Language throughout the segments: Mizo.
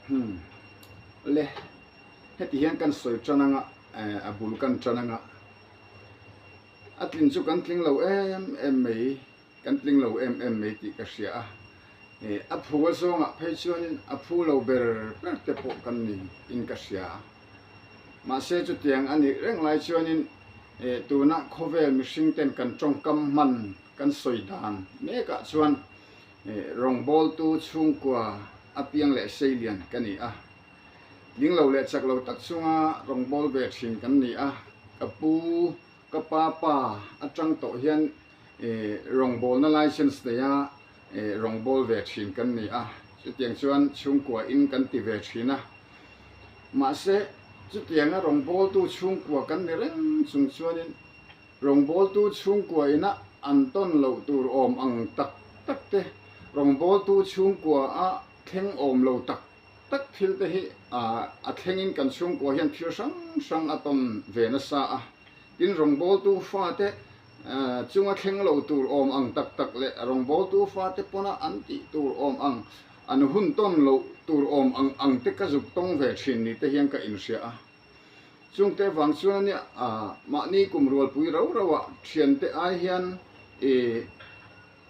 Hmm. Le, heti hian kan sawi tan anga, a bul kan tan anga. A tlin chu kan tling lo em em mai, kan tling lo em em mai tih ka hria a. A phu a zawngah phei chuanin a phu lo ber ber te pawh kan ni in ka hria. Mahse chutiang a nih reng lai chuanin tuna khawvel mihring ten kan tawngkam hman kan sawi dan mekah chuan rawngbawltu chhungkua apiang leh seilian ka ni a. Tling lo leh chak lo tak chunga rawngbâwl ve ṭhin kan ni a, ka pu, ka pa pa aṭang tawh hian rawngbâwlna license neia rawngbâwl ve ṭhin kan ni a, chutiang chuan chhungkua in kan ti ve ṭhin a. Mahse, chutianga rawngbâwltu chhungkua kan ni reng chung chuanin rawngbâwltu chhungkua ina an tawn loh tur awm ang tak tak te, rawngbâwltu chhungkua a thleng awm lo tak tak thil te hi a thlengin kan chhungkua hian thil hrang hrang a tawn ve nasa a, tin rawngbawltu fate chunga thleng lo tur awm ang tak tak leh rawngbawltu fate pawna an tih tur awm ang, an hun tawn loh tur awm ang ang te ka zuk tawng ve thin ni te hian ka inhria a. Chungte vang chuan ania mahni kum rualpui rau rauah thiante ai hian i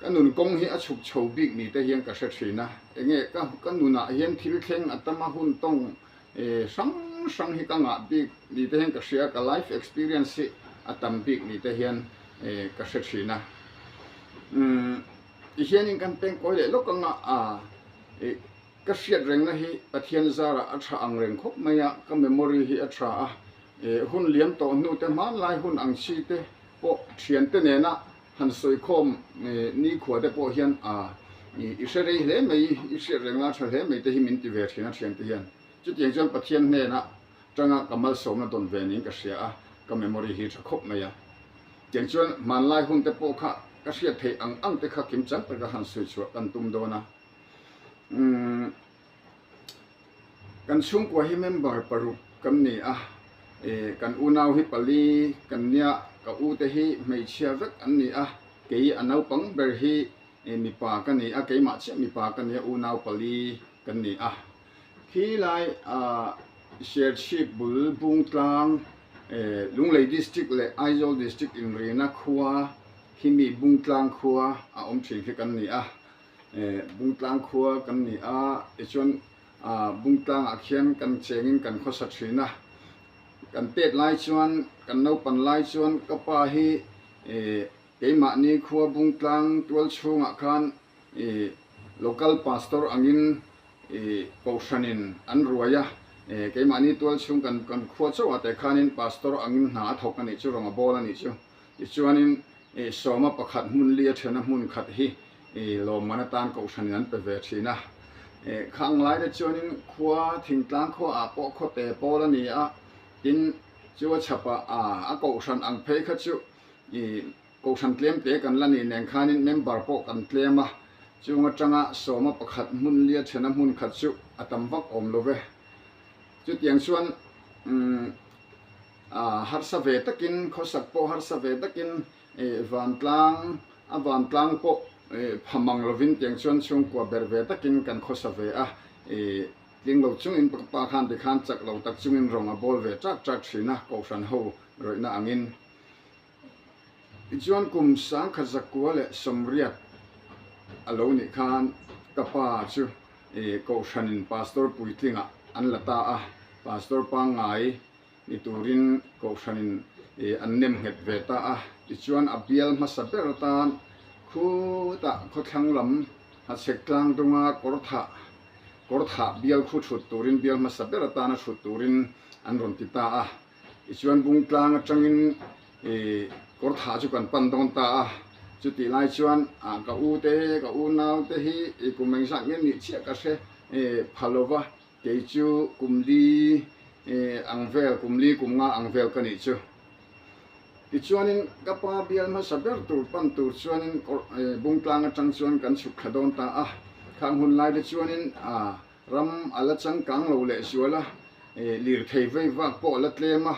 Ka nun kawng hi a chhuk chho bik ni te hian ka hre thin a, enge ka ka nunah hian thil thleng a tam a hun tawng hrang hrang hi ka ngah bik ni te hian ka hria a, ka life experience hi a tam bik ni te hian ka hre thin a. Umm tihianin kan pengkawi leh lawk anga a ka hriat rengna hi Pathian zarah a tha ang reng khawp mai a, ka memory hi a tha a, hun liam tawh hnu te hmanlai hun ang chi te pawh thiante nena Han sawikhawm nikhua te pawh hian a i hre rei hle mai, i hriat reng la tha hle mai te hi min ti ve thin a thian te hian. Chutiang chuan Pathian hnena tanga ka malsawmna dawn ve niin ka hria a, ka memory hi tha khawp mai a. Tiang chuan hmanlai hun te pawh kha ka hriat theih ang ang te kha kimchang taka han sawi chhuah kan tum dawn a. Umm. Kan chhungkua hi member paruk kan ni a, kan unau hi pali kan nia, ka u te hi hmeichhia vek an ni a, kei a naupang ber hi mipa ka ni a, keimah chiah mipa ka nia, unau pali kan ni a. Khi lai Serchhip bul Bungtlang, Lunglei District leh Aizawl District inrina khua khi mi Bungtlang khua a awm thin khi kan ni a. Bungtlang khua kan ni a, tichuan Bungtlangah khian kan chengin kan khawsa thin a. Kan pet lai chuan, kan naupan lai chuan ka pa hi keimahni khua Bungtlang tual chhungah khan local pastor angin kohhranin an ruai a. Keimahni tual chhung kan khua chauhah te khanin pastor angin hna a thawk a nih chu, rawng a bawl a nih chu. Tichuanin sawma pakhat hmun li a thena hmun khat hi lawmman atan kohhranin an pe ve thin a. Khang lai te chuanin khua thingtlang khua ah pawh khawte pawl a ni a, tin chu a chhapah a kohhran ang phei kha chu kohhran tlem te kan la nih nen khanin member pawh kan tlem a, chung atanga sawma pakhat hmun li a thena hmun khat chu a tam vak awm lo ve. Chutiang chuan harsa ve takin khawsak pawh harsa ve takin vantlang a vantlang pawh pha mang lovin tiang chuan chhungkua ber ve takin kan khawsa ve a, tling lo chungin ka pa khan tikhan chak lo tak chungin rawng a bawl ve ṭak ṭak ṭhin a, kohhran ho rawihna angin. Tichuan kum sangkhat zakua leh sawmriat a lo nih khan ka pa chu kohhranin pastor puitlingah an la ta a, pastor pangngai ni turin kohhranin an nem nghet ve ta a. Tichuan a bial hmasa ber atan khutah khawthlang lam hachhek tlang dunga kawrthah kawrthah bial khu thut turin bial hmasa ber atana thut turin an rawn ti ta a. Tichuan Bungtlang atangin kawrthah chu kan pan dawn ta a, chutih lai chuan ka u te, ka unau te hi kum engzat nge nih chiah ka hre pha lo va, kei chu kum li ang vel, kum li kum nga ang vel ka nih chu. Tichuanin ka pa bial hmasa ber tur pan tur chuanin Bungtlang atang chuan kan chhuk thla dawn ta a, khang hun lai te chuanin Ram a la changkang lo leh zual a, lirthei vei vak pawh a la tlem a,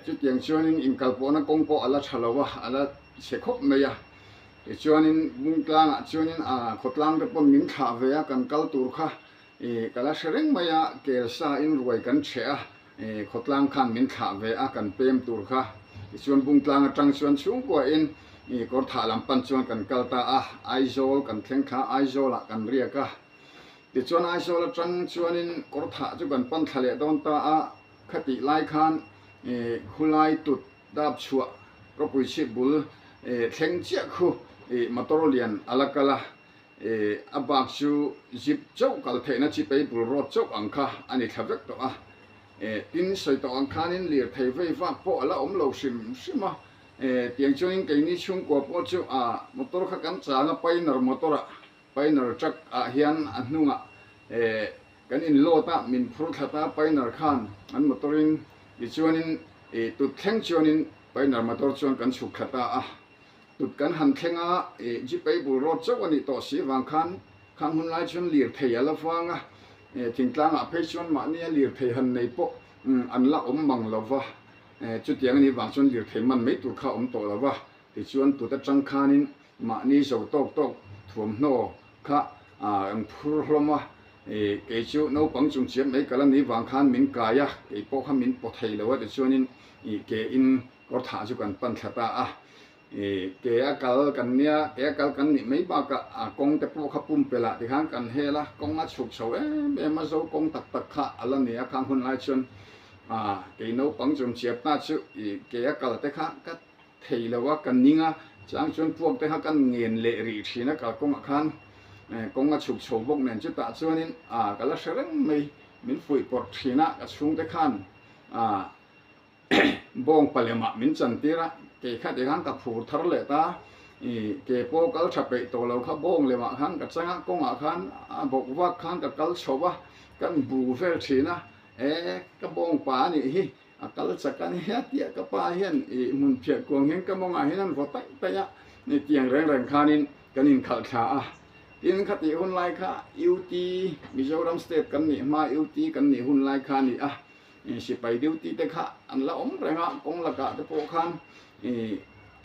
chutiang chuanin inkalpawhna kawng pawh a la tha lo a, a la chhe khawp mai a. Tichuanin Bungtlangah chuanin a khawtlang te pawn min thlah ve a, kan kal tur kha Ih ka la hre reng mai a, kel sa in ruai kan chheh a, ih khawtlang khan min thlah ve a kan pem tur kha. Tichuan Bungtlang atang chuan chhungkua in ih kawr thah lam pan chuan kan kal ta a, Aizawl kan thleng thla Aizawl ah kan riak a. Tichuan Aizawl atang chuanin kawr thah chu kan pan thla leh dawn ta a, khatih lai khan ih khulai tut dap chhuah ropui chhip bul ih thleng chiah khu ih motor lian a la kal a, Ih, a bak chu zip chauh kal theihna chi paper road chauh ang kha a ni thla vek tawh a. Ih, tin sawi tawh ang khanin lirthei vei vak pawh a la awm lo hrim hrim a. Ih, tiang chuanin keini chhungkua pawh chu a motor kha kan chang a, Pioneer motor ah, Pioneer truck ah hian a hnungah ih kan in load a, min phur thla ta Pioneer khan an motor in tichuanin ih tut thleng chuanin Pioneer motor chuan kan chhuk thla ta a. Tut kan han thleng a, ih Jeep-ei bul rawt chauh a nih tawh si vang khan khang hun lai chuan lirthei a la vang a, ih thingtlangah phei chuan mahnia lirthei han nei pawh an la awm mang lo va, ih chutiang a nih vang chuan lirthei man mai tur kha a awm tawh lo va, tichuan tut atang khanin mahni zo tawk tawk thuamhnaw kha an phur hlawm a, ih kei chu naupang chung chiam mai kal a nih vang khan min kai a, kei pawh kha min paw thei lo a tichuanin ih ke in Kawr thah chu kan pan thla ta a, ih ke a kal kan nia, ke a kal kan nih mai bakah a kawng te pawh kha pumpelh ah tikhan kan hel a, kawng a chhuk chho em em a, zo kawng tak tak kha a la ni a, khang hun lai chuan ah kei naupang chum chiap ta chu ih ke a kal te kha ka thei lo a, ka ning a, chang chuan puak te kha kan ngen leh rih thin a kalkawngah khan kawng a chhuk chho bawk nen chutah chuanin ah ka la hre reng mai, min fuih pawrh thin a, ka chhungte khan ah. Bawng palemah min chantir a, kei kha tikhan ka phur thar leh ta, ih ke pawh kal tha peih tawh lo kha bawng lemah khan ka chang a, kawngah khan a bawk vak khan ka kal chho a, kan bu vel thin a, e ka bawng pa a nih hi, a kal chak a nia tia ka pa hian ih hmun phiah kuang hian ka mawngah hian an vaw taih taih a, ih tiang reng reng khanin kan inkhalh thla a, tin khatih hun lai kha UT Mizoram state kan nih hma UT kan nih hun lai kha a ni a. Sipai duty te kha an la awm reng a, kawng lakah te pawh khan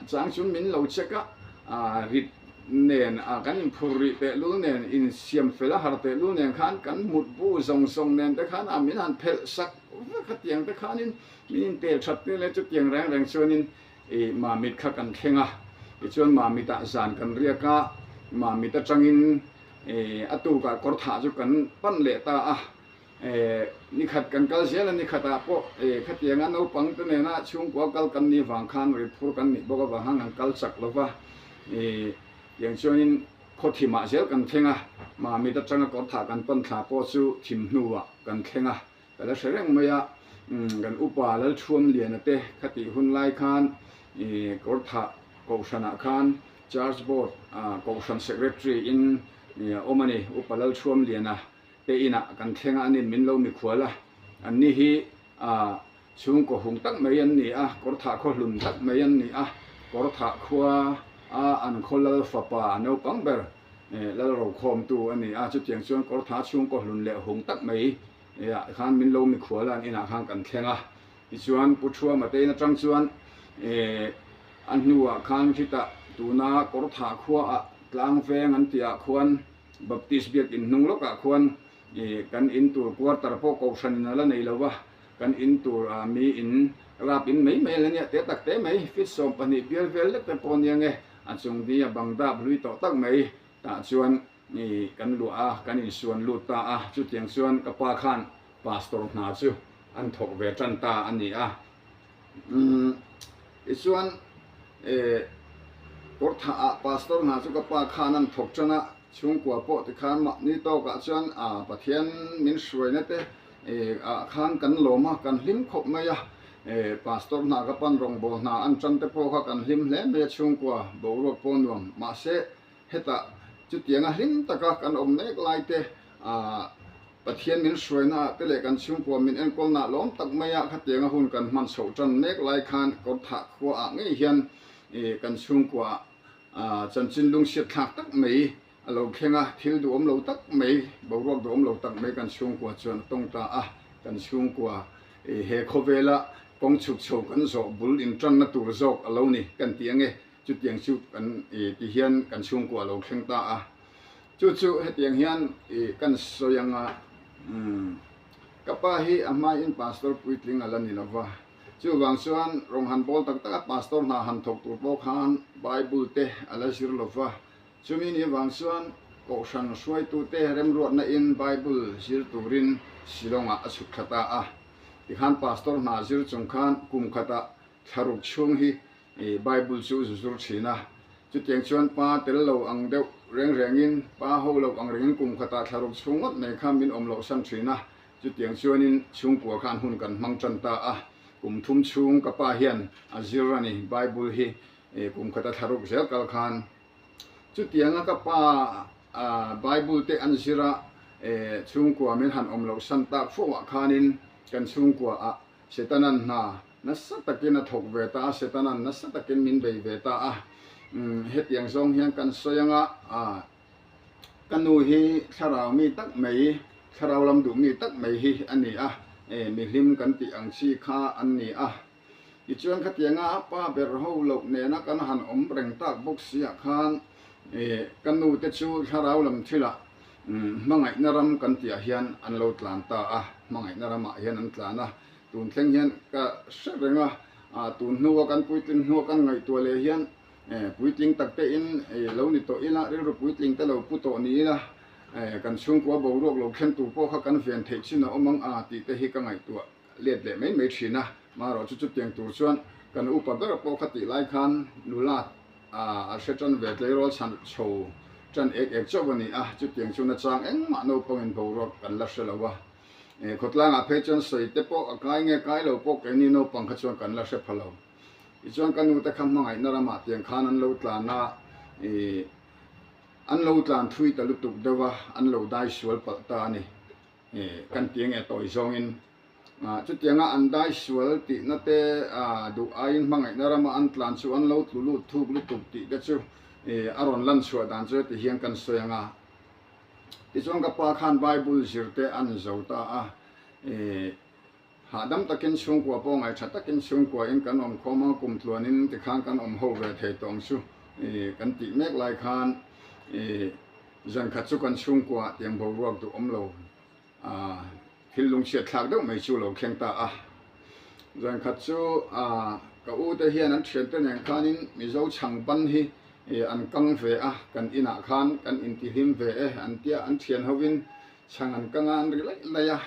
chang chu min lo check a, rit nen kan inphur rih tehlul nen, insiam fel a har tehlul nen khan kan mutbu zawng zawng nen te khan a min han phelh sak vek a, tiang te khanin min intel that tir leh chutiang reng reng chuanin Mamit kha kan thleng a, tichuan Mamitah zan kan riak a, Mamit atangin a tukah kawr thah chu kan pan leh ta a. Nikhat kan kal zel a, nikhatah pawh khatianga naupang te nena chhungkua kal kan nih vang khan ritphur kan nih bawk avang khan kan kal chak lo va, tiang chuanin khaw thimah zel kan thleng a, Mamit atanga kawr thah kan pan thla pawh chu thim hnuah kan thleng a, ka la hre reng mai a, kan upa Lalthuamliana te khatih hun lai khan kawr thah kohhranah khan Church Board kohhran Secretary in a awm a ni, Upa Lalthuamliana. Te inah kan thleng a, anin min lo mikhual a, anni hi ah chhungkaw hung tak mai an ni a, kawr thah khaw hlun tak mai an ni a, kawr thah khua a an khaw lal fapa naupang ber lal rokhawmtu a ni a, chutiang chuan kawr thah chhungkaw hlun leh hung tak mai ah khan min lo mikhual a, an inah khan kan thleng a, tichuan Pu Thuama te in atang chuan a hnuah khan khitah tuna kawr thah khua ah tlang veng an tih ah khuan Baptist biakin hnung lawkah khuan ih kan in tur quarter pawh kohhran in a la nei lo va, kan in tur ah mi in rap in mai mai a la nia te tak te mai, feet 12 bial vel lek te pawh nia nge a chung di a bang dap hlui tawh tak mai tah chuan ih kan luah a, kan insuan lut ta a, chutiang chuan ka pa khan pastor hna chu an thawk ve tan ta a ni a. Umm tichuan eh kawr thah ah pastor hna chu ka pa khan an thawk tan a, chhungkua pawh tikhan mahni tawkah chuan ah Pathian min hruaina te eh ah khan kan lawm a, kan hlim khawp mai a, eh pastor hna ka pan rawngbawl hna an tan te pawh kha kan hlim hle mai a chhungkua boruak pawh nuam mahse hetah chutianga hlim taka kan awm mek lai te ah Pathian min hruaina ah te leh kan chhungkua min enkawlna lawm tak mai ah khatianga hun kan hman chhoh tan mek lai khan kawr thah khua ah ngei hian kan chhungkua ah chanchin lungchhiat thlak tak mai a lo thleng a, thil duhawm lo tak mai, boruak duhawm lo tak mai kan chhungkua chuan a tawng ta a, kan chhungkua he khawvela kawng chhuk chho kan zawh bul intanna tur zawk a lo ni kan ti ange, chutiang chu kan ti hian kan chhungkua a lo thleng ta a. Chu chu hetiang hian ih kan sawi anga umm ka pa hi a hmain pastor puitling a la ni lo va, chuvang chuan rawng han bawl tak tak a pastor hna han thawk tur pawh khan Bible te a la zir lo va, chumi ni vang chuan kohhran hruaitute remruatna in Bible zir turin Shillong ah a chhuk thla ta a, tikhan pastor hna zir chung khan kum khatah thlaruk chhung hi Bible chu zu zur thin a, chutiang chuan pa tel lo ang deuh reng rengin, pa ho lo ang rengin kum khatah thlaruk chhung ngawt mai kha min awm loh san thin a, chutiang chuanin chhungkua khan hun kan hmang tan ta a, kum thum chhung ka pa hian a zir a ni Bible hi kum khata thlaruk zel kal khan. Chutianga ka pa Bible te an zir a, chhungkua min han awm loh san tak fo ah khanin kan chhungkua ah Setanan hna nasa takin a thawk ve ta a, Setanan nasa takin min bei ve ta a. Umm, hetiang zawng hian kan sawi anga, ah, ka nu hi thlarau mi tak mai, thlarau lam duh mi tak mai hi a ni a, eh, mihlim kan tih ang chi kha an ni a. Tichuan khatianga pa ber ho loh nena kan han awm reng tak bawk si ah khan, eh, ka nu te chu thlarau lam thilah Hmangaihna ram kan tihah hian an lo tlan ta a, hmangaihna ramah hian an tlan a, tun thleng hian ka hre reng a, tun hnua kan puitling hnua kan ngaihtuah leh hian puitling tak te in lo ni tawh ila, rilru puitling te lo pu tawh ni ila, kan chhungkua boruak lo thlen tur pawh kha kan ven theih chin a awm ang a tih te hi ka ngaihtuah let leh mai mai thin a, marawh chu chutiang tur chuan kan upa ber pawh kha tih lai khan nula A hre tan ve tleirawl chhan chho tan ek ek chauh a ni a, chutiang chu nachang engmah naupangin boruak kan la hre lo a. Khawtlangah phei chuan sawi te pawh a kai nge kai lo pawh keini naupang kha chuan kan la hre pha lo. Tichuan ka nute kha hmangaihna ramah tiang khan an lo tlan a, an lo tlan thui ta lutuk deuh a, an lo dai sual palh ta a ni. Kan ti nge tawi zawngin Chutianga an dai sual tihna te duh aiin hmangaihna rama an tlan chu an lo tlu lut thuk lutuk tih te chu a rawn lan chhuah dan chu heti hian kan sawi ang a. Tichuan ka pa khan Bible zir te an zo ta a, hahdam takin chhungkua pawh ngaih tha takin chhungkua in kan awm khawm a, kum tluanin tikhan kan awm ho ve thei tawh ang chu kan tih mek lai khan zan khat chu kan chhungkua tiang boruak duh awm lo. Thil lungchhiat thlak deuh mai chu lo thleng ta a. Zan khat chu ka u te hian an thiante nen khanin Mizo chhang ban hi an kang ve a, kan inah khan kan intihlim ve e an tia, an thian hovin chhang an kang a, an ri laih laih a,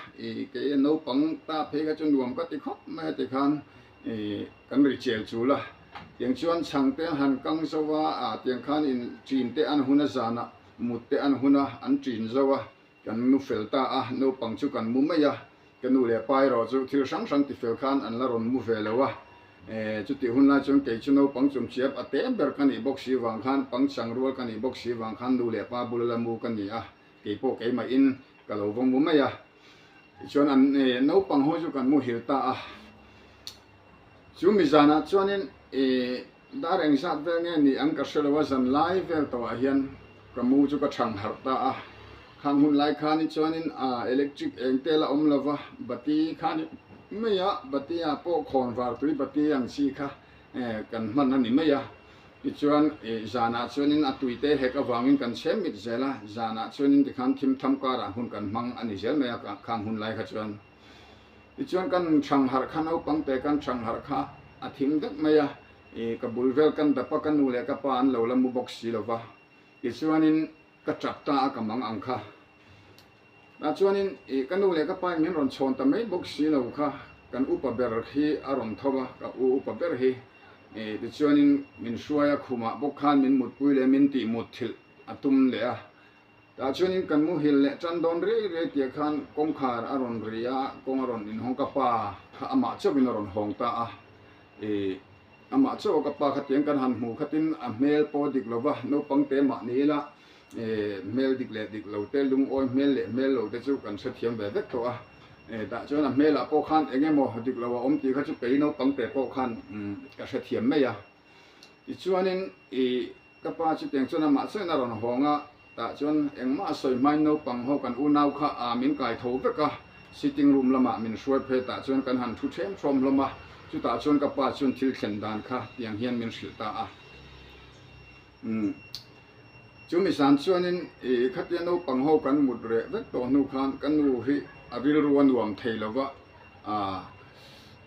kei a naupang ta phei kha chu nuam ka ti khawp mai a tikhan kan ri chel chul a. Tiang chuan chhang te an han kang zo a, tiang khan in ṭin te an hun a, zanah mut te an hun a, an ṭin zo a. Kan nu fel ta a, naupang chu kan mu mai a, ka nu leh pa erawh chu thil hrang hrang tifel khan an la rawn mu ve lo a, chutih hun lai chuan kei chu naupang chumchiap a te ber ka nih bawk si vang khan, pangchang rual ka nih bawk si vang khan nu leh pa bula la mu ka ni a, kei pawh keimahin ka lo va mu mai a, tichuan an naupang ho chu kan muhil ta a, chu mi zanah chuanin ih. Dar engzat vel nge ni ang ka hre lo a, zan lai vel tawhah hian ka mu chu ka thang harh ta a. Khang hun lai khanin chuanin a electric eng te la awm lo va, bati kha ni mai a, bati ah pawh khawn var tui bati ang chi kha kan hman a ni mai a. Tichuan zanah chuanin a tui te hek avangin kan chhem mit zel a, zanah chuanin tikhan thim tham karah hun kan hmang a ni zel mai a khang hun lai kha chuan. Tichuan kan thang harh kha naupang te kan thang harh kha a thim vek mai a, ih ka bul vel kan dap a, ka nu leh ka pa an lo la mu bawk si lo va, tichuanin ka tap ta a ka mang ang kha. Tah chuanin ih ka nu leh ka pa in min rawn chhawn ta mai bawk si lo kha, kan upa ber hi a rawn tho a, ka u upa ber hi, ih tichuanin min hruai a khumah bawk khan min mutpui leh min tih mut thilh a tum leh a. Tah chuanin kan muhil leh tan dawn riai riai tih khan kawngkhar a rawn ri a, kawng a rawn inhawng ka pa kha amah chauhin a rawn hawng ta a, ih amah chauh a ka pa kha tiang kan han hmuh khatin a hmel pawh dik lo va, naupang te mah ni ila ih hmel dik leh dik lo te, lungawi hmel leh hmel lo te chu kan hrethiam ve vek tawh a, ih tah chuan a hmelah pawh khan eng emaw dik lo a awm tih kha chu kei naupang te pawh khan ka hrethiam mai a, tichuanin ih. Ka pa chu tiang chuan amah chuan a rawn hawng a, tah chuan engmah a sawi hmain naupang ho kan unau kha aa min kai tho vek a, sitting room lamah min hruai phei tah chuan kan han thu ṭhem ṭhawm hlawm a, chutah chuan ka pa chuan thil thlen dan kha tiang hian min hrilh ta a. Umm. Chu mi zan chuanin ih khatia naupang ho kan mut reh vek tawh hnu khan ka nu hi a rilru a nuam thei lo va, ah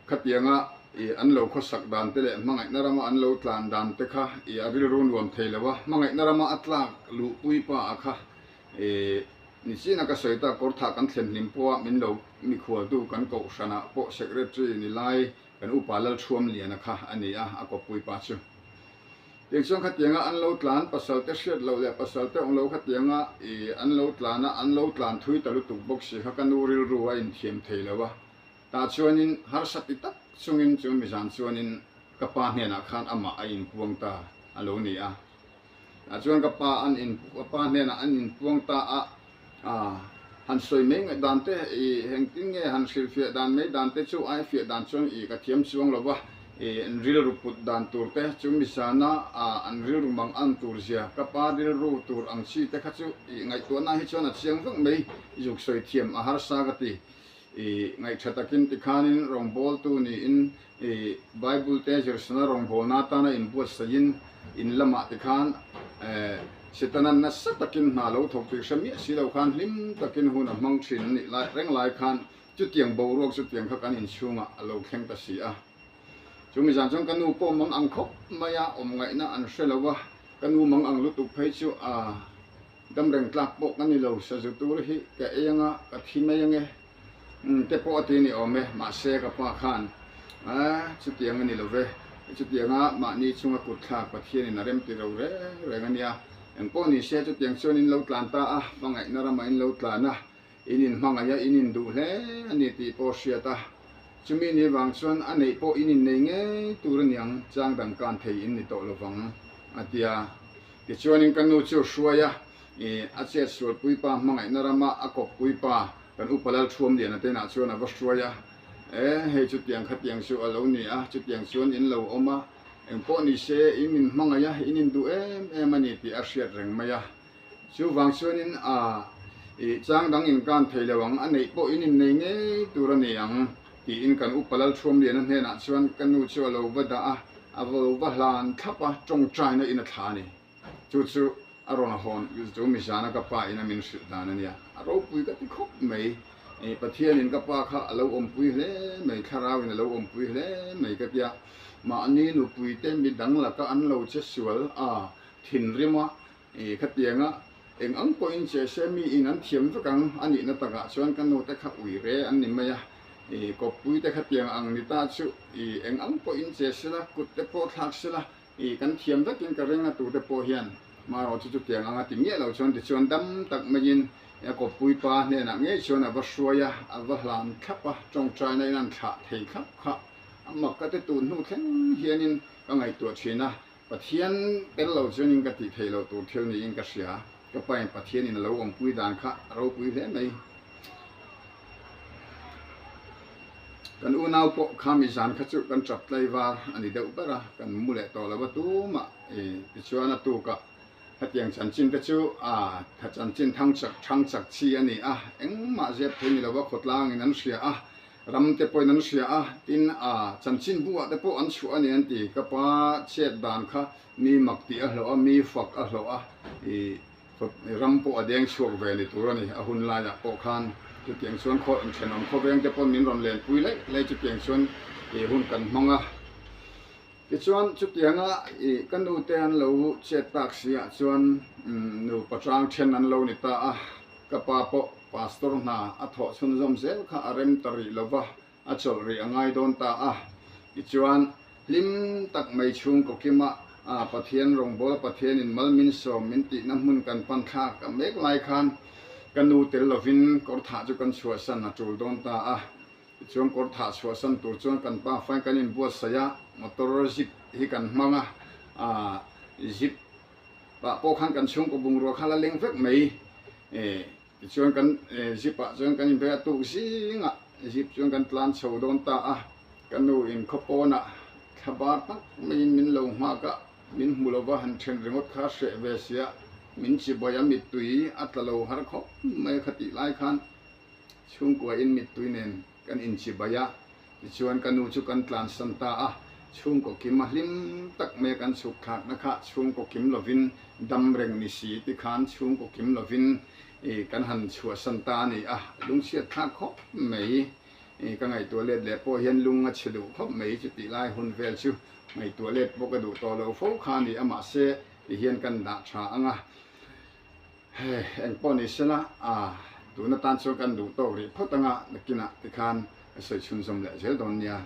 khatianga ih an lo khawsak dan te leh hmangaihna rama an lo tlan dan te kha ih a rilru nuam thei lo va, hmangaihna rama a tlak luhpui pa a kha ih nichina ka sawi ta kawrthah kan thlen hlim pawha min lo mikhualtu kan kohhranah pawh secretary ni lai kan upa Lalthuamliana kha a ni a, a kawppui pa chu. Tiang chuan khatianga an lo tlan, pasal te hriat loh leh pasal te awm lo khatianga i an lo tlan a, an lo tlan thui ta lutuk bawk si kha ka nu rilru a inthiam thei lo a. Tah chuanin harsa ti tak chungin chu mizan chuanin ka pa hnenah khan amah a inpuang ta a lo ni a. Tah chuan ka pa an in ka pa hnenah an inpuang ta a, A han sawi mai ngaih dan te i engtin nge han hrilhfiah dan mai dan te chu ai fiah dan chuan i ka thiam chuang lo va, i an rilru put dan tur te chu misana a an rilru mang ang tur zia ka pa rilru tur ang chi te kha chu i ngaihtuahna hi chuan a chiang vek mai zuk sawi thiam a harsa ka ti. I ngaihṭha takin tikhanin rawngbawltu niin i Bible te zirsana rawngbawlna atana inbuatsaihin in lamah tikhan Setana nasa takin hna lo thawk tih hre miah si lo khan hlim takin hun a hmang ṭhin a nih lai reng lai khan chutiang boruak chutiang kha kan inchhungah a lo thleng ta si a. Chu mizan chuan ka nu pawh mang ang khawp mai a, awm ngaihna an hre lo a, ka nu mang ang lutuk phei chu a Dam reng tlak pawh ka ni lo, sazu tur hi ka ei anga ka thi mai ange te pawh a ti ni awm e, mahse ka pa khan a chutiang a ni lo ve, chutianga mahni chunga kut thlak Pathianin a rem ti lo reng reng a nia, engpawh ni se chutiang chuan in lo tlan ta a, hmangaihna ramah in lo tlan a, in inhmangaih a, in induh hle a ni tih pawh hriat a, chumi ni vang chuan a neih pawh in innei ngei tur a niang, chang dang kan thei in ni tawh lovang a ti a. Tichuanin ka nu chu hruai a, ih a chet sualpui pa hmangaihna rama a kawppui pa kan upa Lalthuamliana te inah chuan a va hruai a, e hei chutiang khatiang chu a lo ni a, chutiang chuan in lo awm a, engpawh ni se in min hmangaih a, in induh em em a ni tih a hriat reng mai a. Chuvang chuanin a ih chang dang in kan thei lo ang, a neih pawh in innei ngei tur a ni ang tiin kan upa Lalthuamliana hnenah chuan ka nu chu a lo va dah a, A vo va hlan thlap a, tawngtaina in a thla a ni. Chu chu a rawn hawn chu mizana ka pa in a min hrilh dan a nia. A ropui ka ti khawp mai. Pathianin ka pa kha a lo awmpui hle mai, thlarau in a lo awmpui hle mai ka tia. Mahni nupui te midang laka an lo che sual a, thinrim a, Khatianga eng ang pawhin che se mi in an thiam vek ang a nihna takah chuan ka nu te kha ui re an ni mai a, kawppui te khatiang ang ni ta chu eng ang pawhin che se la, kut te pawh thlak se la, kan thiam vekin ka ring a tute pawh hian marawh chu chutiang anga ti miah lo chuan tichuan dam tak maiin a kawppui pa hnenah ngei chuan a va hruai a, a va hlan thlap a, tawngtaina in an thlah thei thlap kha a mak ka ti tun hnu thleng hianin ka ngaihtuah thin a. Pathian tel lo chuanin ka tih theih loh tur thil niin ka hria. Ka pain Pathianin a lo awmpui dan kha a ropui hle mai. Kan unau pawh kha mi zan kha chu kan tap tlaivar a ni deuh ber a, kan mu leh tawh lo a tumah tichuan a tukah hetiang chanchin te chu a tha chanchin thang chak thang chak chi a ni a, engmah zep thei ni lova khawtlangin an hria a. Ram te pawhin an hria a, tin a chanchinbu ah te pawh an chhuah a ni an ti. Ka pa chet dan kha mi mak tih a hlawh a, mi fak a hlawh a, i ram pawh a deng chhuak ve ni tur a ni. A hun laiah pawh khan chutiang chuan khaw thenawm khawveng te pawhin min rawn lenpui laih laih chutiang chuan i hun kan hmang a. Tichuan chutianga i ka nu te an lo chet tak si ah chuan nupa hrang then an lo ni ta a. Ka pa pawh pastor hna a thawh chhunzawm zel kha a rem ta rih lova, a chawlh rih a ngai dawn ta a. Tichuan, hlim tak mai chhungkaw kima Pathian rawngbawla Pathianin mal min sawm min tihna hmun kan pan thlak a mek lai khan ka nu tel lovin kawr thah chu kan chhuahsan a tul dawn ta a. Tichuan kawr thah chhuahsan tur chuan kan pa fain kan inbuatsaih a, motor zip hi kan hmang a, zip Pah pawh khan kan chhungkaw bungrua kha la leng vek mai tichuan kan zip ah chuan kan inbe a tuk zingah zip chuan kan tlan chho dawn ta a, ka nu in khaw pawnah thla bar tak maiin min lo nghak a, min hmu lova han then ringawt kha hreh ve sia min chibai a mittui a tla lo har khawp mai a khatih lai khan chhungkua in mittui nen kan inchibai a, tichuan ka nu chu kan tlansan ta a. Chhungkaw kim a hlim tak mai a kan chhuk thlakna kha chhungkaw kim lovin dam reng ni si ti khan chhungkaw kim lovin kan han chhuahsan ta a ni a, lungchhiat thlak khawp mai. Ka ngaihtuah let leh pawh hian lung a chhe duh khawp mai chutih lai hun vel chu ngaihtuah let pawh ka duh tawh lo fo kha a ni a mahse ti hian kan dah tha ang a. Hei eng pawh ni sela a tun atan chuan kan duh tawk rih phawt ang a nakinah tikhan ka sawi chhunzawm leh zel dawn nia.